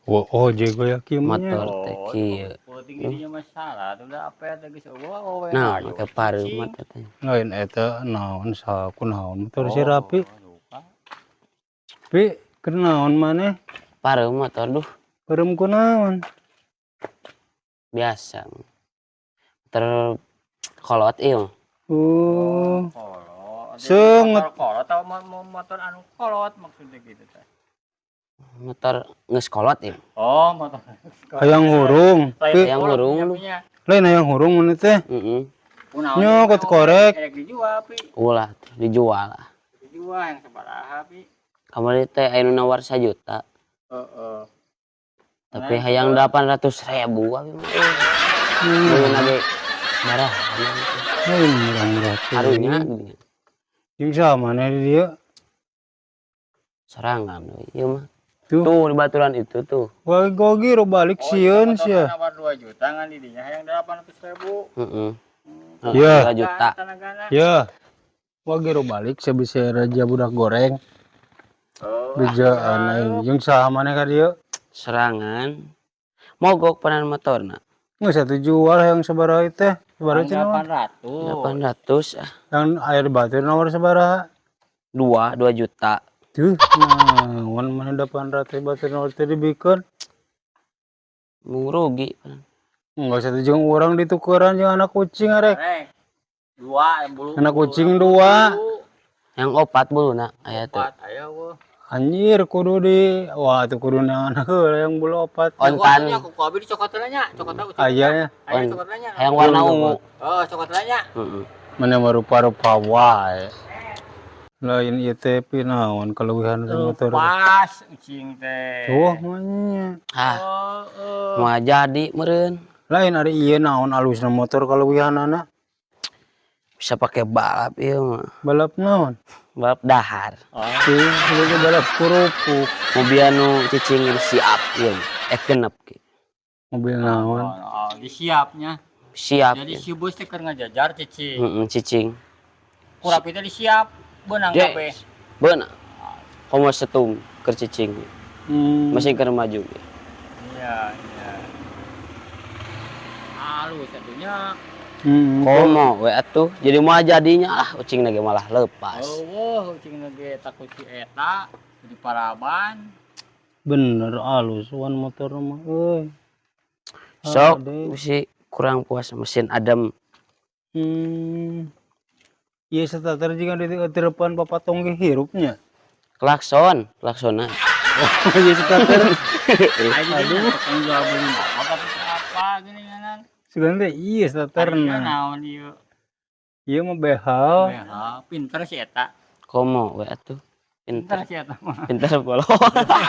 Oh, ojek gue yakin mah nya. Motor teh kieu. Penting dirinya masalah tuh udah apa ya geus eueuh we. Nah, make pareumat teh. Lain eta naon saku naon motor si Rapi. Pi, kunaon maneh? Pareum motor, duh. Pareum kunaon? Biasa. Motor kolot ieu mah. Oh, Kolot. Seungeut. Motor kolot atau motor anu kolot maksudnya gitu teh? Motor geus kolot ieu. Oh, motor. Hayang hurung. Pi, Hayang hurung lu. Lain hayang hurung mun teh. Heeh. Nyokot korek. Erek dijual, Pi. Ulah tuh dijual lah. Dijual yang sabaraha, Pi? Kamari teh aya nu nawar 1 juta. Heeh. Tapi hayang 800 ribu abi mah. Mun ge barah. Lain murah-murah teh. Karunya gini. Jeung saha maneh di dieu? Sorangan we ieu mah. Tuh. Tuh di baturan itu tuh. Wah, gogiro balik sieun sia. Nawar 2 juta ngan di dinya hayang 800 ribu. Heeh. Iya. 2 juta. Tenagana. Ya. Wah, gero balik sia bisa raja budak goreng. Oh, Bejaan aing. Jeung saha maneh ka dieu? Serangan. Mogok panan motorna. Geus atuh jual hayang sabaraha ieu teh? Sabaraha cenah? 800. 800 ah. Yang air batur nawar sabaraha? 2 2 juta. Tuh, naon mana 800 batur nawar teh dibikeun. Mung rugi panan. Enggak satu jeung urang ditukeran jeung anak kucing arek. Rek. Dua yang bulu. Anak kucing dua. Yang opat buluna aya tuh. Empat aya weuh. Anjir, kudu di wah tuh kudu neangan heula yang bulu opat. Ontan. Ku abi dicokot nya, cokot kucing. Aya nya. Aya cokot nya. Hayang warna ungu. Oh, cokot nya. Heeh. Mana rupa-rupa wae. Lain ieu teh pi naon kaleuwihan teh motor. Pas ucing teh. Tuh mah nya. Ah, Oh, oh. moal jadi meureun. Lain ari ieu naon alusna motor kaleuwihanana? Bisa pakai balap ieu mah. Balap naon? Balap dahar. Tuh, ieu teh balap kerupuk. Mobil anu cicing siap ieu mah. Eh, genep ge. Mobil naon? Oh, disiapnya. Siap. Jadi Ieu. si bus teh keur ngajajar cicing. Heeh, cicing. Kurap itu disiap beunang Dek. kabeh. Beunang. Komo setum keur cicing. Masih keur maju ge. Iya. Halus satunya. Komo we atuh. Jadi moal jadinya ah, ucing ge malah lepas. Oh, ucing ge takut si eta di paraban. Bener alus wan motor mah euy. Sok Ade. bisi kurang puas mesin adem. Ieu starter jiga di depan papatong ge hirupnya. Klakson, klaksona. Oh, ieu starter. Aduh, tukang jual beli motor tapi apa gini nganan. Sebenarnya iya starter Ieu nah. naon ieu? Ieu mah behel. Behel, pinter si eta. Komo we atuh. Pinter Pinter, si eta mah. pinter polo. Makanya,